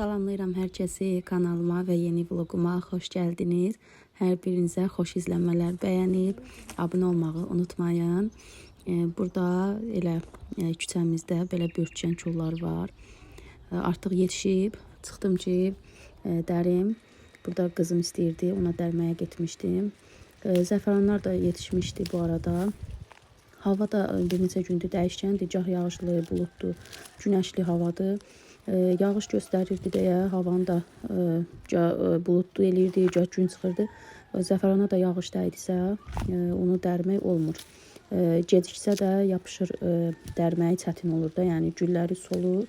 Salamlayıram hər kəsi kanalıma və yeni vloguma xoş gəldiniz. Hər birinizə xoş izlənmələr, bəyənib abunə olmağı unutmayın. Burada elə küçəmizdə belə börtçən kolları var. Artıq yetişib. Çıxdım ki, dərim. Burada qızım istəyirdi, ona dərməyə getmişdim. Zəfəranlar da yetişmişdi bu arada. Hava da bir neçə gündür dəyişkəndir. Gah yağışlı, buludlu, günəşli havadır. Yağış göstərirdi deyə havanı da buludlu eləyirdi, gah gün çıxırdı. Zəfərana da yağış dəydisə, onu dərmək olmur. Geciksə də yapışır, dərməyi çətin olur da. Yəni gülləri solur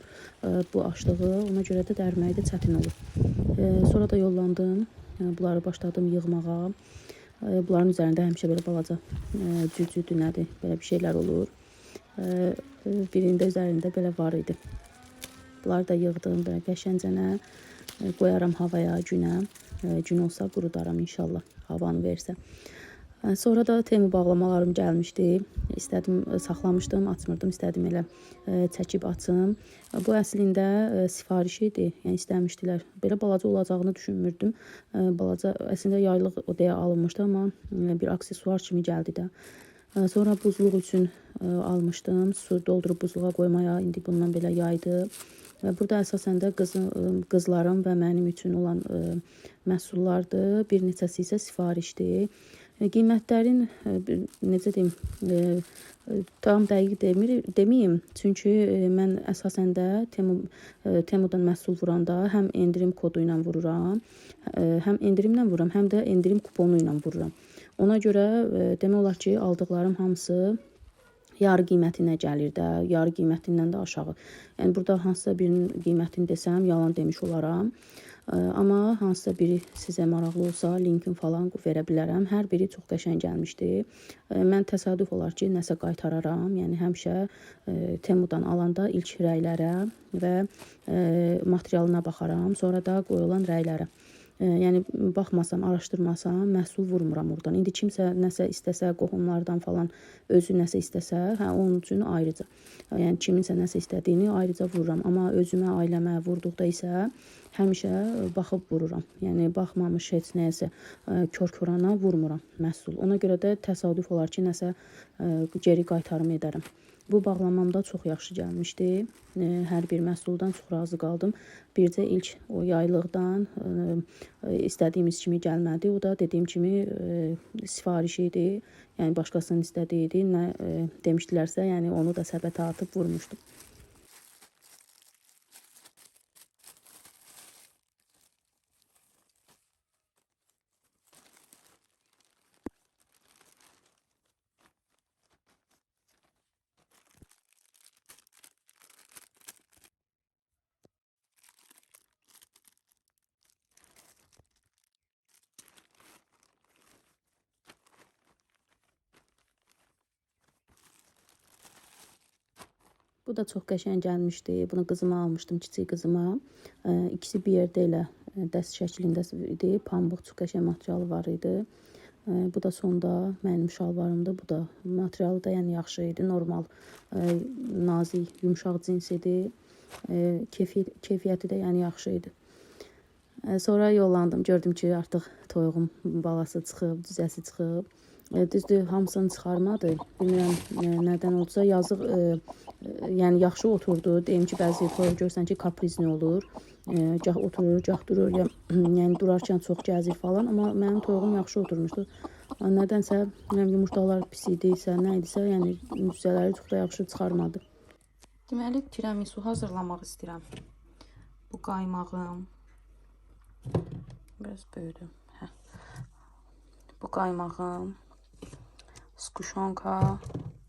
bu açlığı, ona görə də dərməyi də çətin olur. Sonra da yollandım. Bunları başladım yığmağa. Bunların üzərində həmişə belə balaca cücüdür, nədir, belə bir şeylər olur. Birində üzərində belə var idi. Bunları da yığdım belə qəşəncənə qoyaram havaya, günə. Gün olsa qurudaram inşallah, havanı versə. Sonra da Temu bağlamalarım gəlmişdi. İstədim, saxlamışdım, açmırdım. İstədim elə çəkib açım. Bu əslində sifariş idi. Yəni istəmişdilər. Belə balaca olacağını düşünmürdüm. Balaca əslində yaylıq o deyə alınmışdı, amma bir aksesuar kimi gəldi də. Sonra buzluq üçün almışdım. Su doldurub buzluğa qoymaya. İndi bundan belə yaydı. Və burada əsasən də qızlarım və mənim üçün olan məhsullardır. Bir neçəsi isə sifarişdir. Qiymətlərin necə deyim, tam dəqiq deməyim. Çünki mən əsasən də Temudan məhsul vuranda həm endirim kodu ilə vururam, həm endirimlə vururam, həm də endirim kuponu ilə vururam. Ona görə demək olar ki, aldıqlarım hamısı yarı qiymətinə gəlir də, yarı qiymətindən də aşağı. Yəni burada hansısa birinin qiymətini desəm yalan demiş olaram. Amma hansısa biri sizə maraqlı olsa linkin falan verə bilərəm. Hər biri çox qəşəng gəlmişdi. Mən təsadüf olar ki, nəsə qaytararam. Yəni həmişə Temudan alanda ilk rəylərə və materialına baxaram, sonra da qoyulan rəylərə. Yəni baxmasam, araşdırmasam məhsul vurmuram oradan. İndi kimsə nəsə istəsə, qohumlardan falan özü nəsə istəsə, hə onun üçün ayrıca. Yəni kiminsə nəsə istədiyini ayrıca vururam. Amma özümə, ailəmə vurduqda isə həmişə baxıb vururam. Yəni baxmamış heç nəyəsə kör-korana vurmuram məhsul. Ona görə də təsadüf olar ki, nəsə geri qaytarım edərəm. Bu bağlamam da çox yaxşı gəlmişdi. Hər bir məhsuldan çox razı qaldım. Bircə ilk o yaylıqdan istədiyimiz kimi gəlmədi. O da dediyim kimi sifariş idi. Yəni başqasının istədiyi idi. Nə demişdilərsə, yəni onu da səbətə atıb vurmuşdum. Bu da çox qəşəng gəlmişdi. Bunu qızıma almışdım, kiçik qızıma. İkisi bir yerdə elə dəst şəklində idi. Pambıq çox qəşəng materialı var idi. Bu da sonda mənim şalvarımdır. Bu da materialı da yəni yaxşı idi. Normal, nazik, yumşaq cins idi. Keyfiyyəti də yəni yaxşı idi. Sonra yollandım. Gördüm ki, artıq toyuğum balası çıxıb, cüzəsi çıxıb. Düzdür, hamısını çıxarmadı. Bilmirəm nədən oldusa, yazıq, yəni yaxşı oturdu. Deyim ki, bəzi toyuq görsən ki, kaprizni olur. Gah oturur, gah durur, ya, yəni durarkən çox gəzir falan. Amma mənim toyuğum yaxşı oturmuşdu. Nədənsə bilmirəm, yumurtalar pis idisə, nə idisə, yəni cüzələri çox da yaxşı çıxarmadı. Deməli, tiramisu hazırlamaq istəyirəm. Bu qaymağım biraz böyüdü. Hə. Bu qaymağım, skuşonka,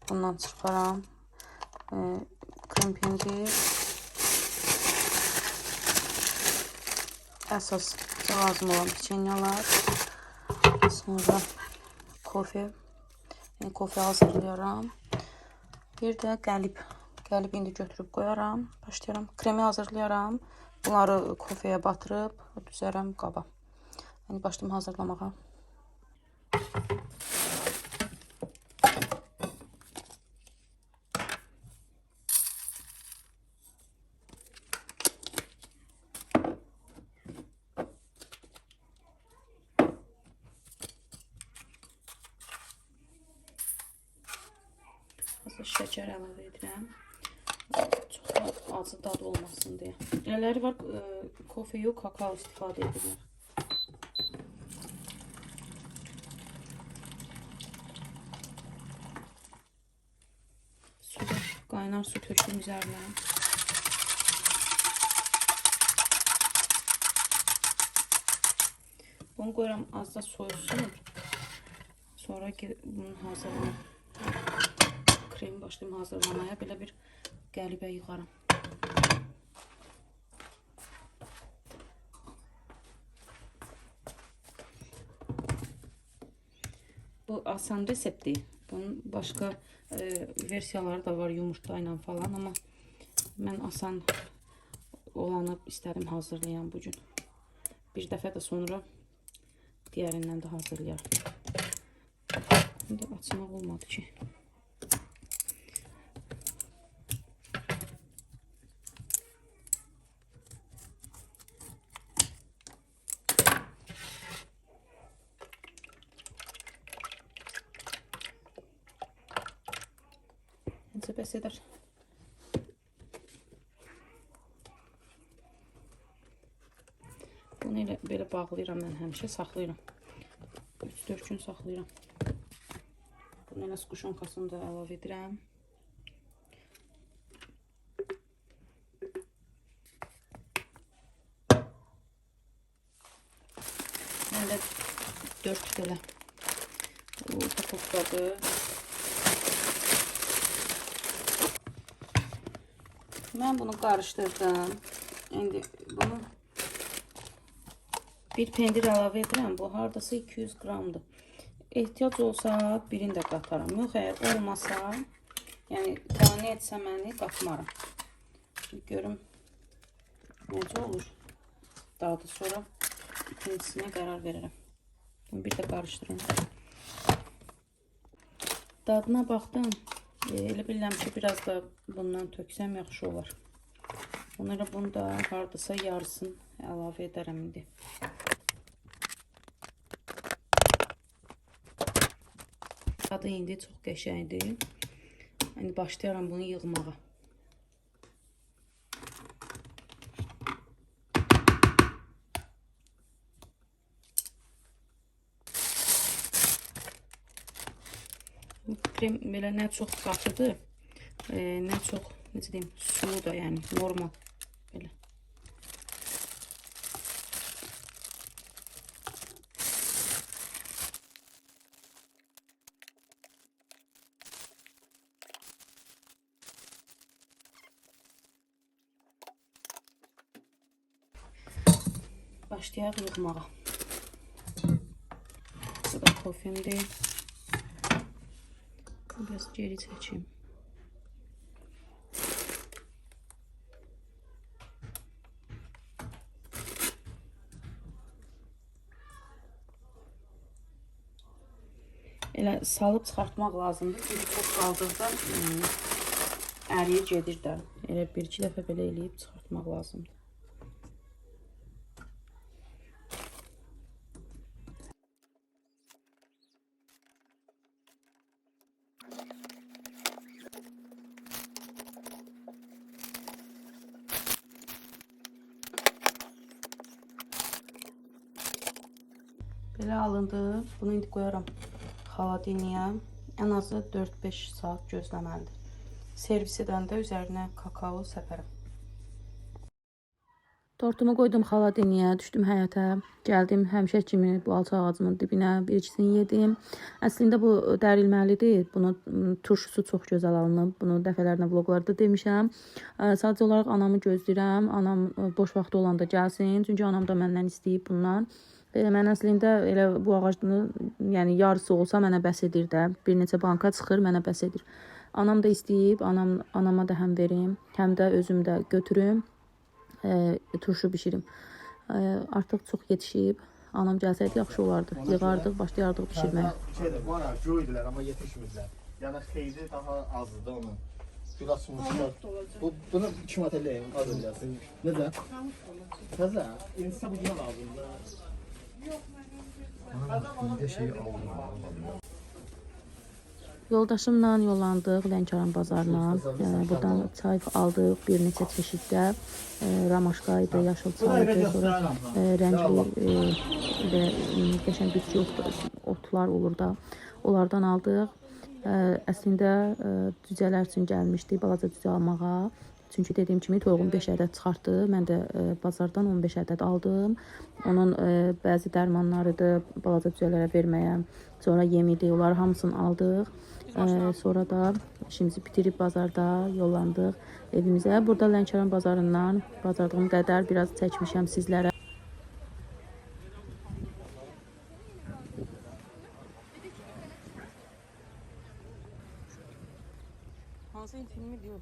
bundan çırparam. Krem pendir. Əsas lazım olan peçenyalar. Sonra kofe. Yəni kofe hazırlayıram. Bir də qəlib. Qəlib indi götürüb qoyaram. Başlayıram. Kremi hazırlayaram. Bunları kofeyə batırıb düzərəm qaba. Yəni başlayım hazırlamağa. da şəkər əlavə edirəm. Çox da acı dadı olmasın deyə. Elələri var, kofe yox, kakao istifadə edirlər. Su da, qaynar su tökdüm üzərinə. Bunu qoyuram az da soyusun. Sonra bunu hazırlayım. Kremi başlayım hazırlamaya. Belə bir qəlibə yığaram. Bu asan reseptdir. Bunun başqa versiyaları da var yumurta ilə falan, amma mən asan olanı istədim hazırlayam bu gün. Bir dəfə də sonra digərindən də hazırlayaram. İndi açmaq olmadı ki. Necə bəs edər? Bunu elə belə bağlayıram mən həmişə, saxlayıram. 3-4 gün saxlayıram. Bunu elə skuşonkasını da əlavə edirəm. Mən də 4 belə upakovkadır. Mən bunu qarışdırdım. İndi bunu bir pendir əlavə edirəm. Bu hardasa 200 qramdır. Ehtiyac olsa birini də qataram. Yox, əgər olmasa, yəni qane etsə məni qatmaram. Şimdi görüm necə olur. Dadı sonra ikincisinə qərar verərəm. Bunu bir də qarışdırım. Dadına baxdım. Elə bilirəm ki, biraz da bundan töksəm yaxşı olar. Ona görə bunu da hardasa yarısını əlavə edərəm indi. Dadı indi çox qəşəngdir. İndi başlayaram bunu yığmağa. Bu krem belə nə çox qatıdır, nə çox, necə deyim, sulu da, yəni normal belə. Başlayaq yığmağa. Bu da kofemdir. Biraz geri çəkeyim. Elə salıb çıxartmaq lazımdır. Çünki çox qaldıqda əriyir gedir də. Elə bir-iki dəfə belə eləyib çıxartmaq lazımdır. Belə alındı. Bunu indi qoyaram xaladiniyə. Ən azı 4-5 saat gözləməlidir. Servis edəndə üzərinə kakao səpərəm. Tortumu qoydum xaladiniyə, düşdüm həyətə. Gəldim həmişə kimi bu alça ağacının dibinə, bir ikisini yedim. Əslində bu dərilməlidir. Bunun turşusu çox gözəl alınıb. Bunu dəfələrlə vloqlarda demişəm. Sadəcə olaraq anamı gözləyirəm. Anam boş vaxtı olanda gəlsin. Çünki anam da məndən istəyib bundan. Mən əslində elə bu ağacın, yəni yarısı olsa mənə bəs edir də. Bir neçə banka çıxır, mənə bəs edir. Anam da istəyib, anama da həm verim, həm də özüm də götürüm, turşu bişirim. Artıq çox yetişib. Anam gəlsəydi yaxşı olardı. Yığardıq, başlayardıq bişirməyə. Şeydir, var ha, göydülər amma yetişmədilər. Yəni xeyli daha azdır da onun. Gül açmışlar. Bunu 2 manat eləyim, az eləyəsin. Necə? Təzə? İndi sizə bu günə lazımdır. Bir de şey aldım. Almadım. Yoldaşımla yollandıq Lənkəran bazarına. Buradan çay aldıq bir neçə çeşiddə. Ramaşka idi, yaşıl çay idi, sonra rəngli və qəşəng bitki otlar olur da. Onlardan aldıq. Əslində cücələr üçün gəlmişdik, balaca cücə almağa. Çünki dediyim kimi toyuğum 5 ədəd çıxartdı. Mən də bazardan 15 ədəd aldım. Onun bəzi dərmanlarıdır balaca cücələrə verməyə. Sonra yem idi, onları hamısını aldıq. Sonra da işimizi bitirib bazarda yollandıq evimizə. Burada Lənkəran bazarından bacardığım qədər biraz çəkmişəm sizlərə. Hansı filmi diyor?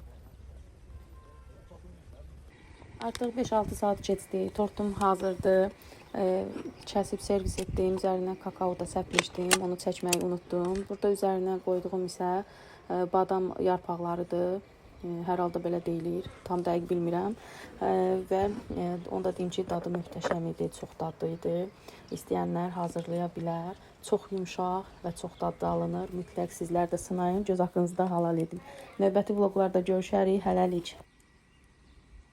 Artıq 5-6 saat keçdi. Tortum hazırdır. Kəsib servis etdim. Üzərinə kakao da səpmişdim. Onu çəkməyi unutdum. Burada üzərinə qoyduğum isə badam yarpaqlarıdır. Hər halda belə deyilir. Tam dəqiq bilmirəm. Və onu da deyim ki, dadı möhtəşəm idi, çox dadlı idi. İstəyənlər hazırlaya bilər. Çox yumşaq və çox dadlı alınır. Mütləq sizlər də sınayın. Göz haqqınızda halal edin. Növbəti vloqlarda görüşərik. Hələlik.